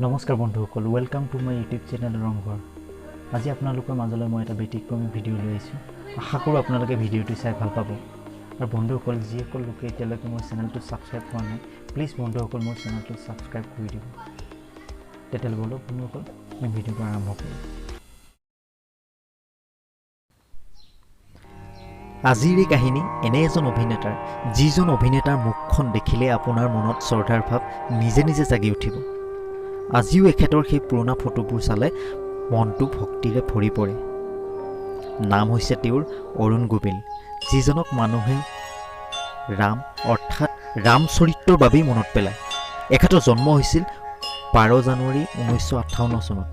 নমস্কাৰ বন্ধুসকল, welcome to my YouTube channel Rang Ghar. আজি আপোনালোকৰ মাজলৈ মই এটা ব্যতিক্ৰমী ভিডিঅ' লৈ আহিছোঁ। আশা কৰোঁ আপোনালোকে ভিডিঅ'টো চাই ভাল পাব। আৰু বন্ধুসকল, যিসকল লোকে এতিয়ালৈকে মোৰ চেনেলটো ছাবস্ক্ৰাইব কৰা নাই, প্লিজ বন্ধুসকল মোৰ চেনেলটো ছাবস্ক্ৰাইব কৰি দিব। তেতিয়াহ'লে ব'লক বন্ধুসকল, মই ভিডিঅ'টো আৰম্ভ কৰোঁ। আজিৰ এই কাহিনী এনে এজন অভিনেতাৰ, যিজন অভিনেতাৰ মুখখন দেখিলে আপোনাৰ মনত শ্ৰদ্ধাৰ ভাৱ নিজে নিজে জাগি উঠিব। আজিও এখেতৰ সেই পুৰণা ফটোবোৰ চালে মনটো ভক্তিৰে ভৰি পৰে। নাম হৈছে তেওঁৰ অৰুণ গোবিল, যিজনক মানুহে ৰাম অৰ্থাৎ ৰাম চৰিত্ৰৰ বাবেই মনত পেলায়। এখেতৰ জন্ম হৈছিল 12 জানুৱাৰী 1958 চনত।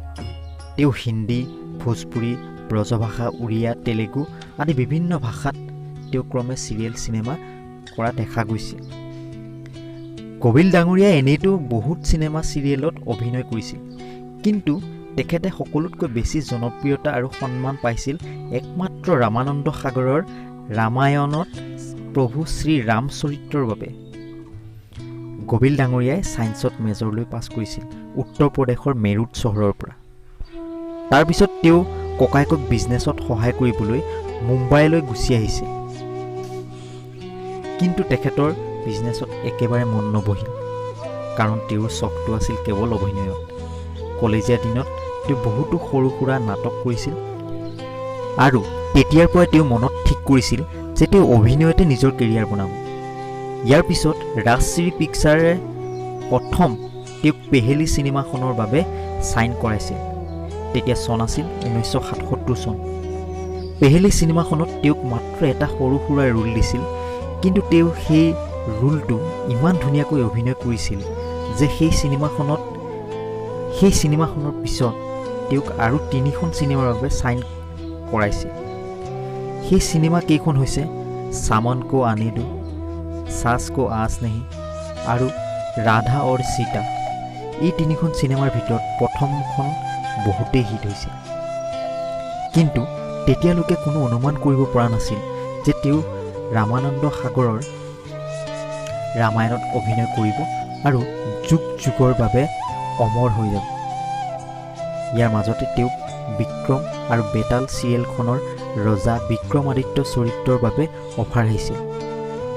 তেওঁ হিন্দী, ভোজপুৰী, ব্ৰজভাষা, উৰিয়া, তেলেগু আদি বিভিন্ন ভাষাত তেওঁ ক্ৰমে চিৰিয়েল চিনেমা কৰা দেখা গৈছিল। কবিল ডাঙৰীয়াই এনেইতো বহুত চিনেমা চিৰিয়েলত অভিনয় কৰিছিল, কিন্তু তেখেতে সকলোতকৈ বেছি জনপ্ৰিয়তা আৰু সন্মান পাইছিল একমাত্ৰ ৰামানন্দ সাগৰৰ ৰামায়ণত প্ৰভু শ্ৰী ৰাম চৰিত্ৰৰ বাবে। কবিল ডাঙৰীয়াই ছায়েন্সত মেজৰ লৈ পাছ কৰিছিল উত্তৰ প্ৰদেশৰ মেৰুট চহৰৰ পৰা। তাৰপিছত তেওঁ ককায়েকক বিজনেছত সহায় কৰিবলৈ মুম্বাইলৈ গুচি আহিছিল, কিন্তু তেখেতৰ বিজনেছত একেবাৰে মন নবহিল, কাৰণ তেওঁৰ চখটো আছিল কেৱল অভিনয়ত। কলেজীয়া দিনত তেওঁ বহুতো সৰু সুৰা নাটক কৰিছিল আৰু তেতিয়াৰ পৰাই তেওঁ মনত ঠিক কৰিছিল যে তেওঁ অভিনয়তে নিজৰ কেৰিয়াৰ বনাব। ইয়াৰ পিছত ৰাজশ্ৰী পিকচাৰে প্ৰথম তেওঁক পেহেলি চিনেমাখনৰ বাবে চাইন কৰাইছিল। তেতিয়া চন আছিল 1977 চন। পেহেলি চিনেমাখনত তেওঁক মাত্ৰ এটা সৰু সুৰা ৰোল দিছিল, কিন্তু তেওঁ সেই ৰোলটো ইমান ধুনীয়াকৈ অভিনয় কৰিছিল যে সেই চিনেমাখনৰ পিছত তেওঁক আৰু 3খন চিনেমাৰ বাবে চাইন কৰাইছিল। সেই চিনেমা কেইখন হৈছে চামন কো আনে দো, চাচ কো আজ নেহি আৰু ৰাধা অৰ সীতা। এই 3খন চিনেমাৰ ভিতৰত প্ৰথমখন বহুতেই হিট হৈছিল, কিন্তু তেতিয়ালৈকে কোনো অনুমান কৰিব পৰা নাছিল যে তেওঁ ৰামানন্দ সাগৰৰ ৰামায়ণত অভিনয় কৰিব আৰু যুগ যুগৰ বাবে অমৰ হৈ যাব। ইয়াৰ মাজতে তেওঁক বিক্ৰম আৰু বেতাল চিৰিয়েলখনৰ ৰজা বিক্ৰমাদিত্য চৰিত্ৰৰ বাবে অফাৰ আহিছিল।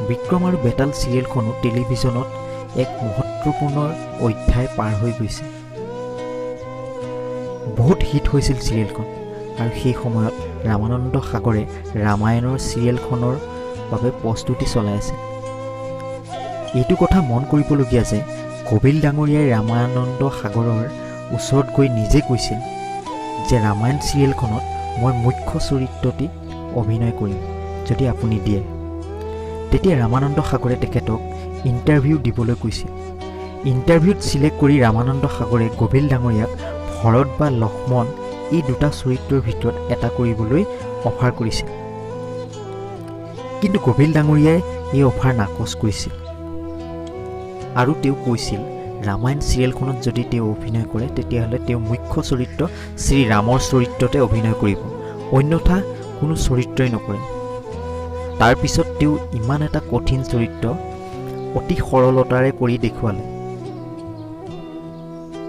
বিক্ৰম আৰু বেতাল চিৰিয়েলখনো টেলিভিছনত এক মহত্বপূৰ্ণ অধ্যায় পাৰ হৈ গৈছে। বহুত হিট হৈছিল চিৰিয়েলখন আৰু সেই সময়ত ৰামানন্দ সাগৰে ৰামায়ণৰ চিৰিয়েলখনৰ বাবে প্ৰস্তুতি চলাই আছিল। এইটো কথা মন কৰিবলগীয়া যে কবিল ডাঙৰীয়াই ৰামানন্দ সাগৰৰ ওচৰত গৈ নিজে কৈছিল যে ৰামায়ণ চিৰিয়েলখনত মই মুখ্য চৰিত্ৰটি অভিনয় কৰিম যদি আপুনি দিয়ে। তেতিয়া ৰামানন্দ সাগৰে তেখেতক ইণ্টাৰভিউ দিবলৈ কৈছিল। ইণ্টাৰভিউত চিলেক্ট কৰি ৰামানন্দ সাগৰে কবিল ডাঙৰীয়াক ভৰত বা লক্ষ্মণ এই দুটা চৰিত্ৰৰ ভিতৰত এটা কৰিবলৈ অফাৰ কৰিছিল, কিন্তু কবিল ডাঙৰীয়াই এই অফাৰ নাকচ কৰিছিল আৰু তেওঁ কৈছিল ৰামায়ণ চিৰিয়েলখনত যদি তেওঁ অভিনয় কৰে তেতিয়াহ'লে তেওঁ মুখ্য চৰিত্ৰ শ্ৰীৰামৰ চৰিত্ৰতে অভিনয় কৰিব, অন্যথা কোনো চৰিত্ৰই নকৰে। তাৰপিছত তেওঁ ইমান এটা কঠিন চৰিত্ৰ অতি সৰলতাৰে কৰি দেখুৱালে।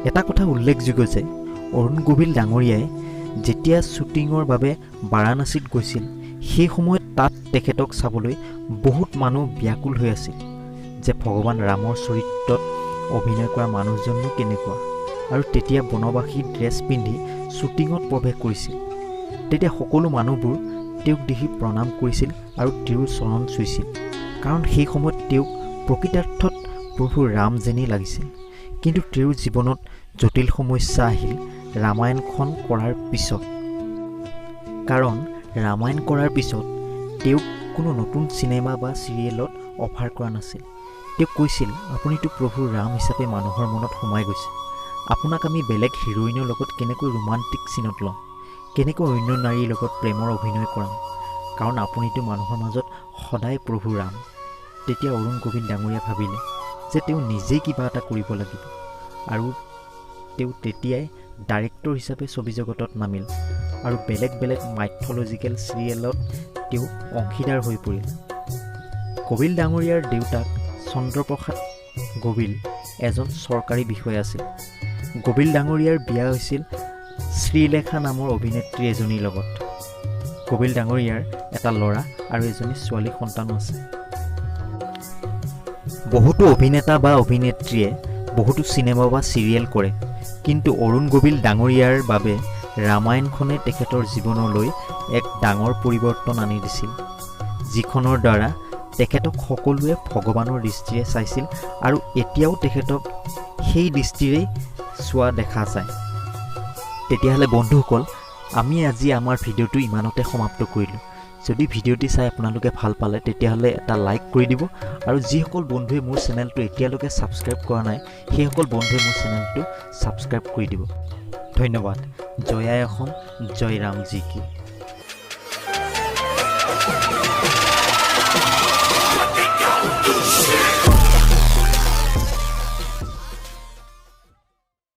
এটা কথা উল্লেখযোগ্য যে অৰুণ গোবিল ডাঙৰীয়াই যেতিয়া শ্বুটিঙৰ বাবে বাৰাণসীত গৈছিল সেই সময়ত তাত তেখেতক চাবলৈ বহুত মানুহ ব্যাকুল হৈ আছিল যে ভগৱান ৰামৰ চৰিত্ৰত অভিনয় কৰা মানুহজনো কেনেকুৱা। আৰু তেতিয়া বনবাসী ড্ৰেছ পিন্ধি শ্বুটিঙত প্ৰৱেশ কৰিছিল। তেতিয়া সকলো মানুহবোৰ তেওঁক দেখি প্ৰণাম কৰিছিল আৰু তেওঁৰ চৰণ চুইছিল, কাৰণ সেই সময়ত তেওঁক প্ৰকৃতাৰ্থত প্ৰভু ৰাম যেনেই লাগিছিল। কিন্তু তেওঁৰ জীৱনত জটিল সমস্যা আহিল ৰামায়ণখন কৰাৰ পিছত, কাৰণ ৰামায়ণ কৰাৰ পিছত তেওঁক কোনো নতুন চিনেমা বা চিৰিয়েলত অফাৰ কৰা নাছিল। তেওঁক কৈছিল, আপুনিতো প্ৰভু ৰাম হিচাপে মানুহৰ মনত সোমাই গৈছে, আপোনাক আমি বেলেগ হিৰ'ইনৰ লগত কেনেকৈ ৰোমান্টিক চিনত ল'ম, কেনেকৈ অন্য নাৰীৰ লগত প্ৰেমৰ অভিনয় কৰাম, কাৰণ আপুনিতো মানুহৰ মাজত সদায় প্ৰভু ৰাম। তেতিয়া অৰুণ গোবিল ডাঙৰীয়া ভাবিলে যে তেওঁ নিজেই কিবা এটা কৰিব লাগিব আৰু তেওঁ তেতিয়াই ডাইৰেক্টৰ হিচাপে ছবি জগতত নামিল আৰু বেলেগ বেলেগ মাইথলজিকেল চিৰিয়েলত তেওঁ অংশীদাৰ হৈ পৰিল। কবিল ডাঙৰীয়াৰ দেউতাক চন্দ্ৰপ্ৰসাদ গোবিল এজন চৰকাৰী বিষয়া আছিল। গোবিল ডাঙৰীয়াৰ বিয়া হৈছিল শ্ৰীলেখা নামৰ অভিনেত্ৰী এজনীৰ লগত। গোবিল ডাঙৰীয়াৰ এটা ল'ৰা আৰু এজনী ছোৱালী সন্তানো আছে। বহুতো অভিনেতা বা অভিনেত্ৰীয়ে বহুতো চিনেমা বা চিৰিয়েল কৰে, কিন্তু অৰুণ গোবিল ডাঙৰীয়াৰ বাবে ৰামায়ণখনে তেখেতৰ জীৱনলৈ এক ডাঙৰ পৰিৱৰ্তন আনি দিছিল, যিখনৰ দ্বাৰা তেখেতক সকলোৱে ভগৱানৰ দৃষ্টিৰে চাইছিল আৰু এতিয়াও তেখেতক সেই দৃষ্টিৰেই চোৱা দেখা যায়। তেতিয়াহ'লে বন্ধুসকল, আমি আজি আমাৰ ভিডিঅ'টো ইমানতে সমাপ্ত কৰিলোঁ। যদি ভিডিঅ'টি চাই আপোনালোকে ভাল পালে, তেতিয়াহ'লে এটা লাইক কৰি দিব আৰু যিসকল বন্ধুৱে মোৰ চেনেলটো এতিয়ালৈকে ছাবস্ক্ৰাইব কৰা নাই, সেইসকল বন্ধুৱে মোৰ চেনেলটো ছাবস্ক্ৰাইব কৰি দিব। ধন্যবাদ। জয় আই অসম, জয় ৰাম জী কি।